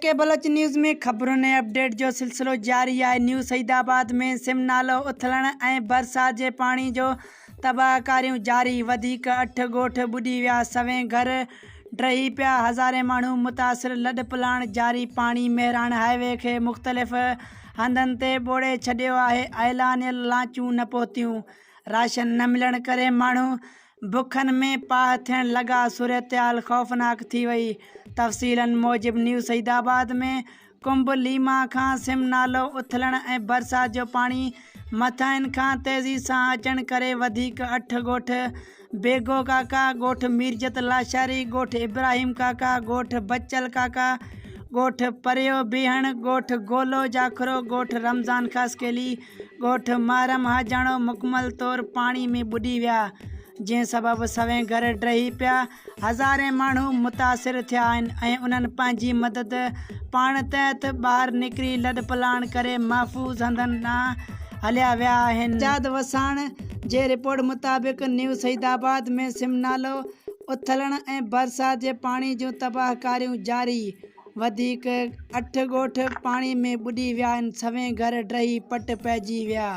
ڪي Baloch news ۾ خبرن ۽ update جو سلسلو جاري آهي نيو سعيد آباد ۾ سم نالو اٿلڻ ۽ برسات جي پاڻي جو تباهڪاريون جاري وڌيڪ اٺ ڳوٺ ٻڏي ويا سوين گهر ڊهي پيا هزارين ماڻهو متاثر لڏپلاڻ جاري پاڻي مهراڻ هاء وي کي مختلف هنڌن تي ٻوڙي ڇڏيو آهي اعلانيل لانچون نه پهتيون راشن نه ملڻ ڪري ماڻهو بکن ۾ پاهه ٿيڻ لڳا، صورتحال خوفناڪ ٿي وئي، تفصيلن موجب نيو سعيد آباد ۾ ڪنب ليما کان سم نالو اٿلڻ ۽ برسات جو پاڻي مٿاهين کان تيزي سان اچڻ ڪري وڌيڪ اٺ ڳوٺ بيگو ڪاڪا، ڳوٺ ميرجت لاشاري، ڳوٺ ابراهيم ڪاڪا، ڳوٺ بچل ڪاڪا، ڳوٺ پريو بيهڻ، ڳوٺ گولو جاکرو، ڳوٺ رمضان خاصخيلي، ڳوٺ محرم حاجاڻو مڪمل طور پاڻي ۾ ٻڏي ويا، جنهن سبب سوين گهر ڊهي پيا، هزارين ماڻهو متاثر ٿيا آهن ۽ انهن پنهنجي مدد پاڻ تحت ٻاهر نڪري لڏپلاڻ ڪري محفوظ هنڌن ڏانهن هليا ويا آهن. سجاد وساڻ جي رپورٽ مطابق نيو سعيد آباد ۾ سم نالو اٿلڻ ۽ برسات جي پاڻي جون تباهڪاريون جاري، وڌيڪ اٺ ڳوٺ پاڻي ۾ ٻڏي ويا آهن، سوين گهر ڊهي پٽ پئجي ويا.